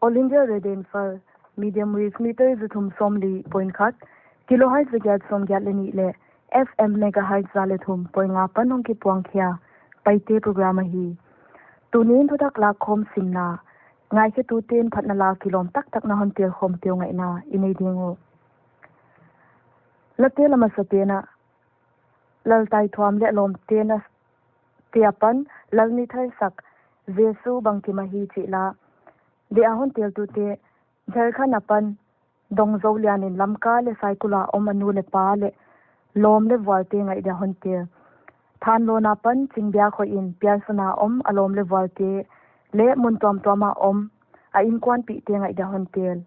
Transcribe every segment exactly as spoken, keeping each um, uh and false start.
All India Radio Imphal, medium wave meter za thum sawmli point khat, kilohertz za giat sawmgiat leh nih leh F M megahertz za leh thum point nga apan hong kipuang khia Paite program ahi. Tuni'n thuthak lakkhawm simna ngaikhetute'n phatna la kilawm taktak na hon tel khawmte uh ngaihna i nei ding uh. Late la masate'n ah Laltaithuam leh lawmte na te apan Lal ni thaisak Jesu bangkim ahi chih la dia hon teltute, Jharkhand apan Dongzolian in Lamka leh Saikul a om a nu leh pa leh lawm leh vualte ngaih dia hon tel. Thanlon apan Chingbia khoi in Pearson a om a lawm leh vualte leh mun tuamtuam a om a inkuanpihte ngaih dia hon tel.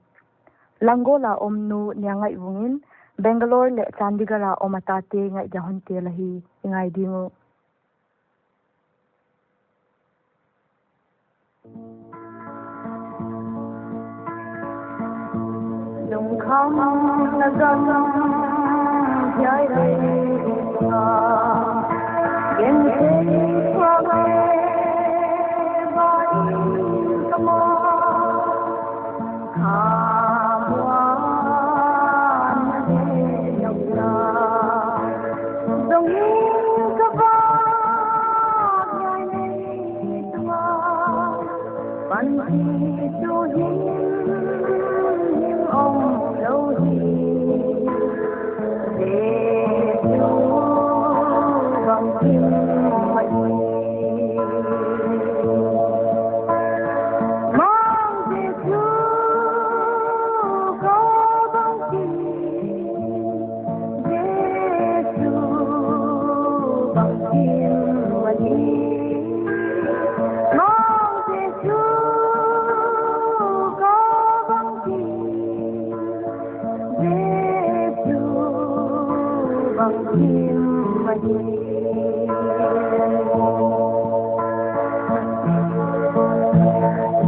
Langol a om nu Niangaihvung in Bangalore leh Chandigarh a om a tate ngaih dia hon tel ahi. I ngai ding uh. Lungkham na gam hiai lei tung a, gen thei tuak leh ba in ka ma. Khamuan na de nong na, zong in ka vak hiai lei tung a, panpih tu himhim om lou hi. Jesu bangkim ahi. Mang Jesu ka bangkim, Jesu bangkim ahi. Mang Jesu ka bangkim, Jesu bangkim ahi.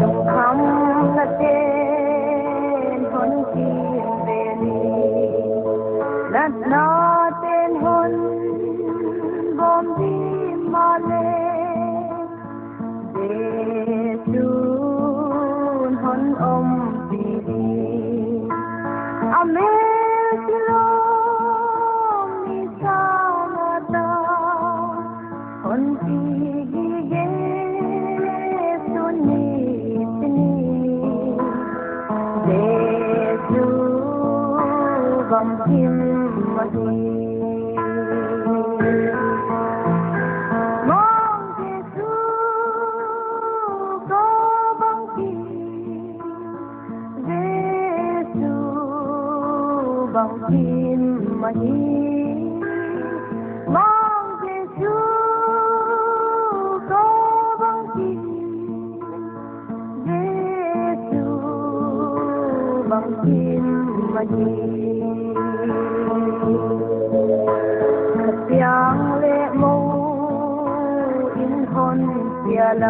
Lungkham na ten hon kim ve ni, natna ten hon bawm di mahleh, Jesu'n hon ompih di. A mel kilawm ni sa na ta, hon pi gige sun ni tini. Jesu bangkim ahi. Mang Jesu ka bangkim, Jesu bangkim ahi. Mang Jesu ka bangkim, Jesu bangkim ahi. Ka piang leh mou in hon pial a,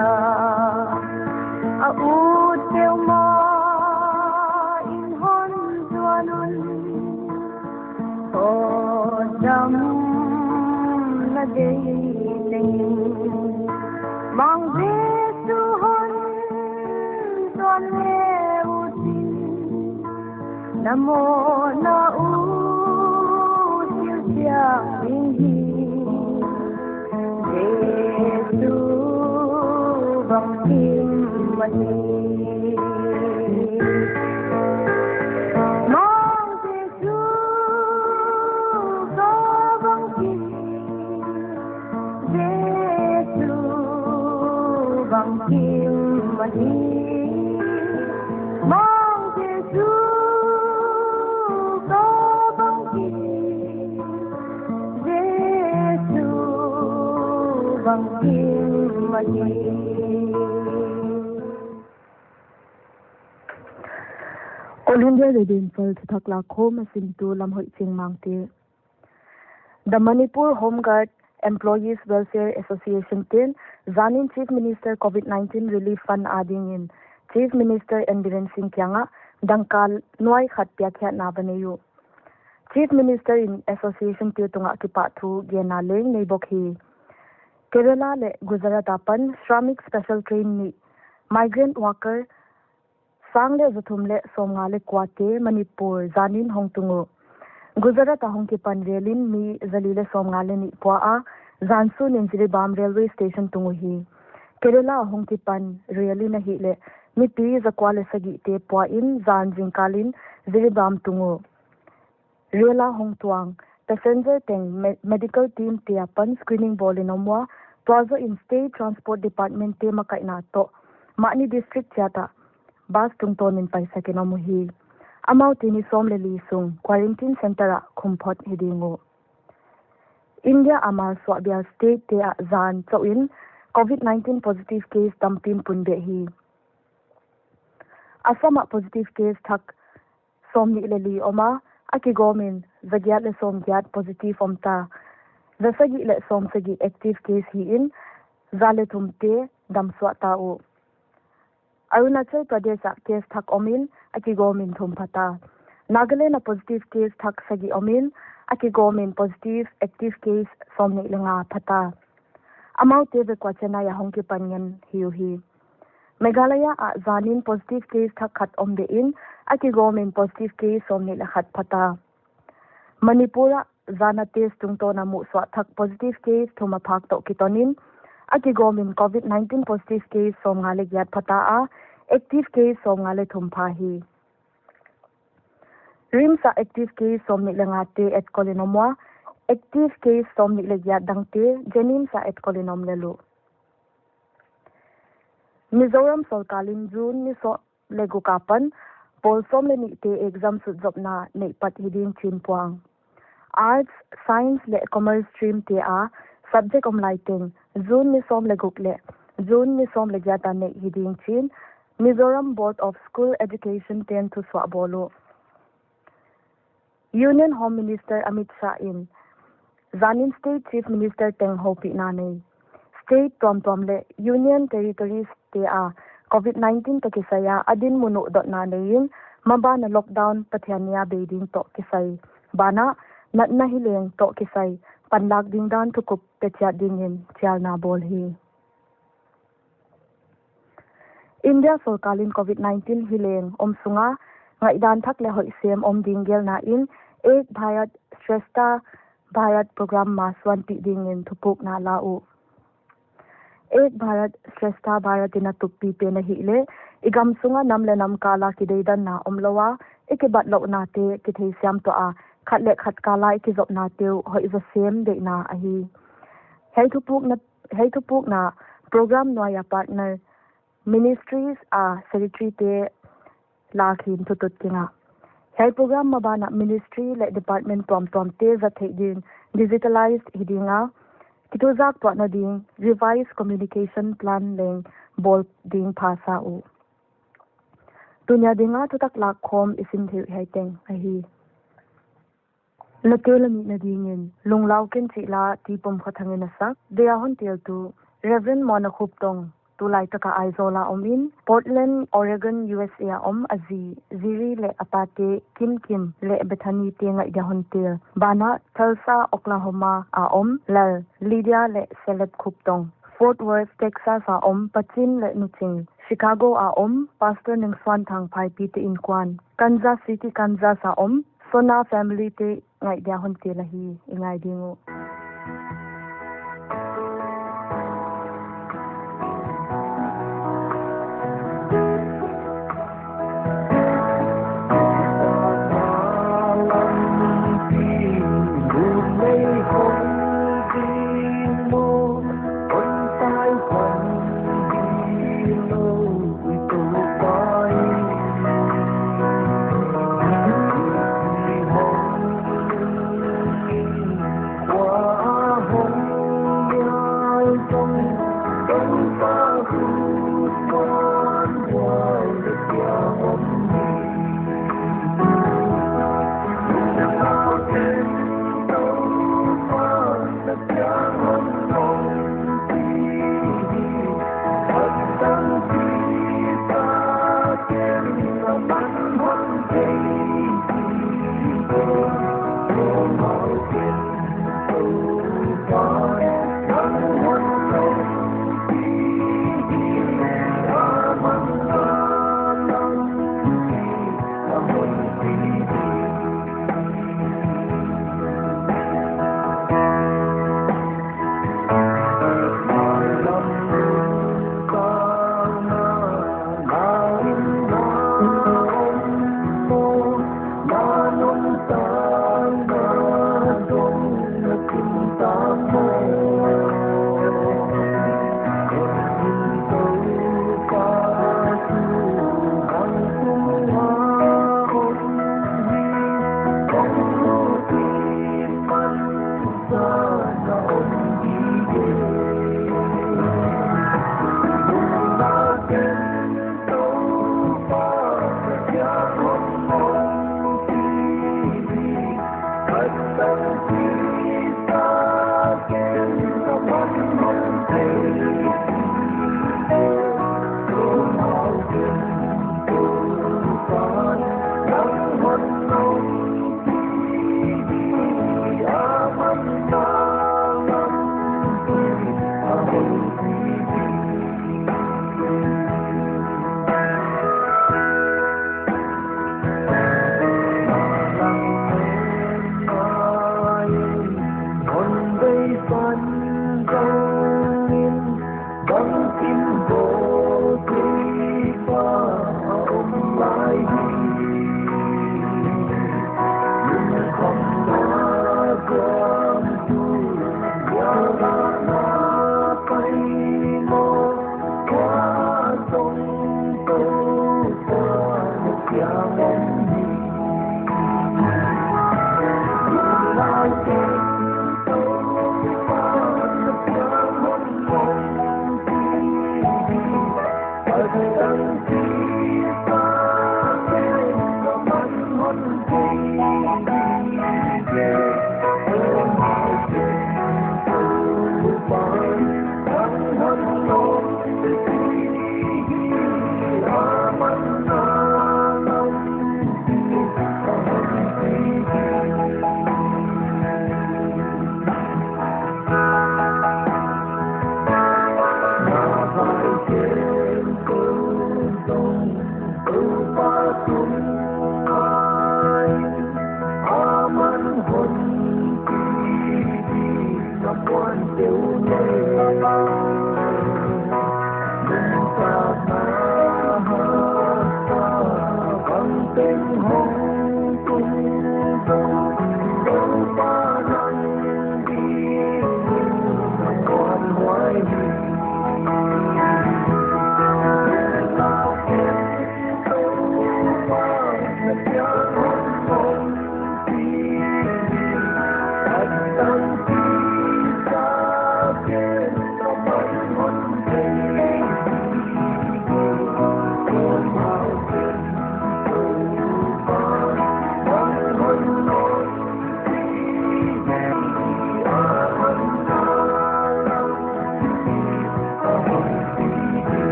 a ut peuhmah in hon zuan un. Aw, damna deih tengin Mang Jesu hon zuan le utin, na mawhna uh silsiang ding hi. Jesu bangkim ahi. Mang Jesu ka bangkim, Jesu bangkim ahi. Mang Jesu ka bangkim, Jesu bangkim ahi. All India Radio Imphal thuthak lakkhawm a simtu Lamhoih Chingmangte. The Manipur Home Guard Employees Welfare Association te'n zanin Chief Minister Covid nineteen Relief Fund adingin Chief Minister N Biren Singh kiangah dangka nuai khat piakkhiakna va nei uh. Chief Minister in association te tungah kipahthu genna leng nei bawk hi. Kerala leh Gujarat apan Shramik Special Train nih migrant worker Sang leh za thum leh sawmnga leh kuate Manipur zanin hong tung uh. Gujarat a hong kipan rel in mi za li leh sawmnga leh nih pua a, zan sun in Jiribam railway station tung uhi. Kerala a hong kipan rel in ahihleh mipi za kua leh sagihte pua in zan zingkal in Jiribam tung uh. Rel a hong tuang passenger teng me-, medical team te apan screening bawl in om ua, tua zoh in State Transport Department te makaihna toh mahni district chiat ah bus tungtawn in paisak in om uhi. Amaute ni sawm leh li sung quarantine center ah khum phot hi ding uh. India a malsuah bial state te ah zan chauh in covid nineteen positive case tampi in pun beh hi. Assam ah positive case thak sawmnih leh li om a, a kigawm in za giat leh sawmgiat positive om ta. Za sagih leh sawmsagih active case hi in, za leh thum te damsuah ta uh. Arunachal Pradesh ah case thak om in, a kigawm in thum pha ta. Nagaland ah positive case thak sagih om in, a kigawm in positive active case sawmnih leh nga pha ta. Amaute vek ua Chennai a hong kipan ngen hi uhi. Meghalaya ah zanin positive case thak khat om beh in, a kigawm in positive case sawmnih leh khat pha ta. Manipur ah zan a test tungtawn a muhsuah thak positive case thum a phak toh kiton in, a kigawm in covid nineteen positive case sawmnga leh giat pha ta a, active case sawmnga leh thum pha hi. RIMS ah active case sawmnih leh nga te etkol in om ua, active case sawmnih leh giat dangte JNIMS ah etkol in om lel uh. Mizoram sorkar in June ni sawm leh guk apan pawl sawm leh nih te exam sutzopna neih pat hi ding chi'n puang. Arts, Science leh Commerce stream te a subject om lai teng June ni sawm leh guk leh June ni sawm leh giat a neih hi ding chi'n Mizoram Board of School Education ten thusuah bawl uh. Union Home Minister Amit Shah in zanin State Chief Minister teng houpihna nei. State tuamtuam leh Union Territories te a covid nineteen toh kisai a a dinmun uh dotna nei in, maban a lockdown Pathianni a bei ding toh kisai banah natna hileng toh kisai panlak ding dan thukup pe chiat dingin chialna bawl hi. India sorkar in covid nineteen hileng om sunga ngaihdan thak leh hoih sem om ding gelna in Ek Bharat Shreshtha Bharat program masuanpih dingin thupukna la uh. Ek Bharat Shreshtha Bharat in a tuppi pen ahihleh i gam sunga nam leh nam kal a kideidanna omlou a, i kibatlouhnate kitheisiam tuah a, khat leh khat kal a i kizopnate uh hoih zaw sem deihna ahi. Hiai thupukna, hiai thupukna program nuai a partner ministries a secretary te lak in thutut kingah. Hiai program maban ah ministry leh department tuamtuamte zat theih ding digitalized hi ding a, kithuzak tuahna ding revised communication plan leng bawl ding phasa uh. Tuni a dinga thutak lakkhawm i sim theih uh hiai teng ahi. Late la nihna dingin Lunglau Ken Chih la T. Pumkhothang in a sak, dia hon teltu Reverend Mona Khuptong, tulai taka Aizawl a om in, Portland, Oregon, U S A a om a zi, Ziri leh a pate Kim Kim leh Bethany te ngaihdia hon tel. Banah Tulsa, Oklahoma a om Lal, Lydia leh Celeb Khuptong. Fort Worth, Texas a om Pachin leh Nuching. Chicago a om Pastor Nengsuanthang Phaipi te inkuan. Kansas City, Kansas a om Sona family te ngaihdia hon tel ahi, i ngai ding uh.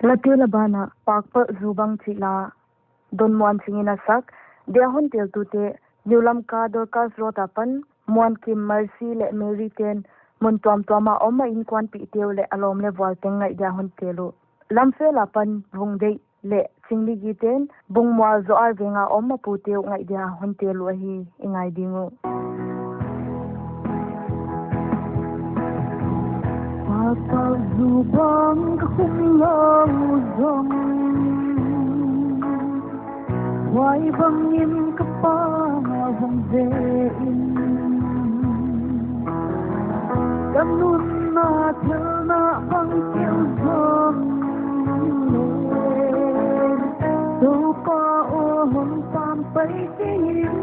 Late la banah Pakpalh Zubang chih la Don Muan Singh in a sak. Dia hon teltute, New Lamka Dorcas Road apan Muan Kim, Mercy leh Mary ten mun tuamtuam a om a innkuanpihte uh leh a lawm leh vual teng ngaih dia hon tel uh. Lamfel apan Vungdeih leh Chingnigi ten Bungmual Zoar Veng a om a pute uh ngaih dia hon tel uh ahi, i ngai ding uh. Pakpalh Zubang ka khum lou zong, huai bangin ka pa vang ve in, ka nunna thelna bang keu zong leng, Toupa aw, hon pampai kei in.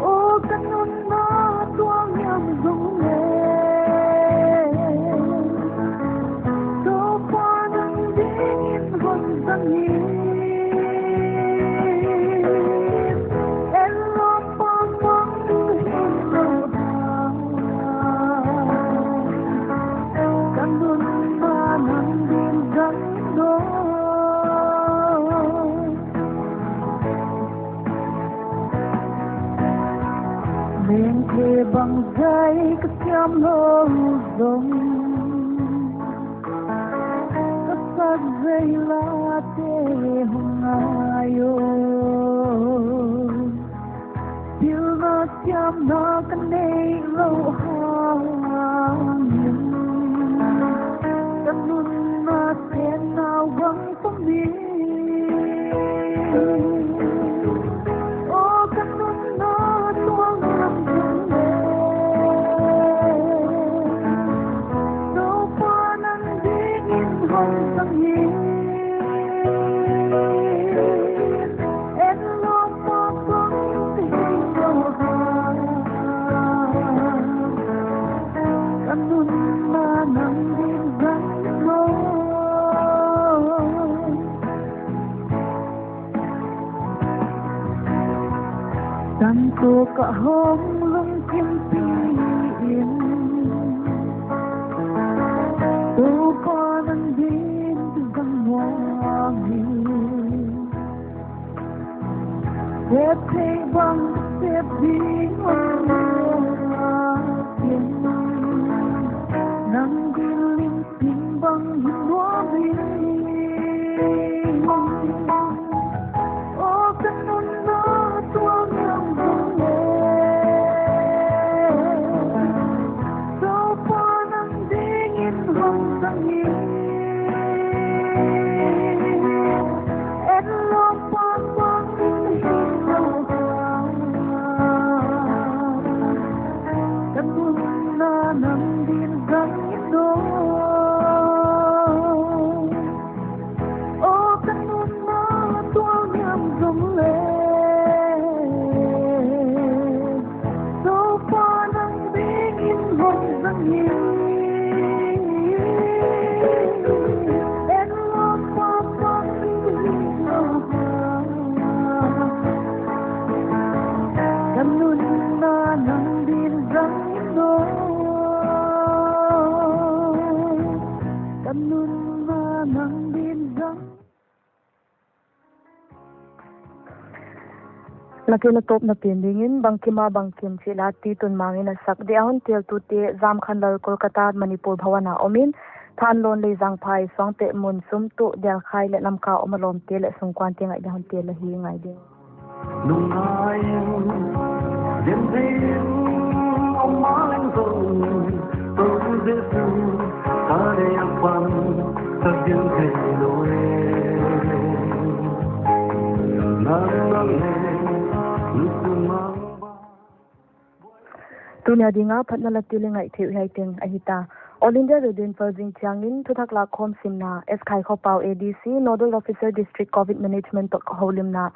Aw, ka nunna tuang hiam zong leng, Toupa nang dingin hon zang in. En lawm pang mang in lawm pang, ka nunna nang ding zang in dawn. Lengthe bangzah ka siam lou zong, ka sak zei late hong ngai aw. Pilna siamna ka neih louh hangin, ka nunna tenna bang pami. Aw ka nunna tuang lam tung le, Toupa nang dingin hong zang in. En lawmpa bang thei lou hang, ka nunna nang ding zang in aw. Tangthu ka hong lungkimpi in, Toupa nang ding zang nuam in. Sep thei bang sep ding hong lua in, nang ding lim sing bang hi nuam in. Aw ka nunna tuang lam tung le, Toupa nang dingin hong zang in. En lawmpa bang thei lou hang, ka nunna nang ding zang in aw. Aw ka nunna tuang hiam zong le, Toupa nang dingin hong zang in. En lawmpa bang thei lou hang, ka nunna nang ding zang in aw. Ka nunna nang ding zang. Late na tawpna pen dingin Bangkima Bangkim chih la T. Tunmang in a sak dia hon teltute Zamkhanlal Kolkata Manipur Bhawan a om in, Thanlon, Leizangphai, Suangpeh, Mun, Sumtuh, Delkhai leh Lamka om a lawmte leh sungkuante ngaih dia hon tel ahi, ngai ding. Nungai in, gen thei in, om ma leng zong, Toupa Jesu, ka lei a pan, ka gen thei lou e. Nang nang lei, nusumang ba. Tuni a dinga phatna la tel i ngaih theih uh hiai teng ahi ta. All India Radio Imphal zing chiangin thuthak lakkhawm simna, S. Khaikhoupau, A D C, Nodal Officer, District Covid Management toh houlimna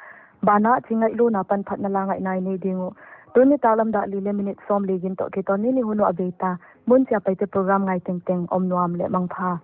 banah chingaihlouhna pan phatna la ngaihna i nei ding uh. Tuni nitaklam dak li leh minute sawmli gin toh kitawn in i hun uh a bei ta. Mun chiah a paite program ngai tengteng om nuam leh mangpha.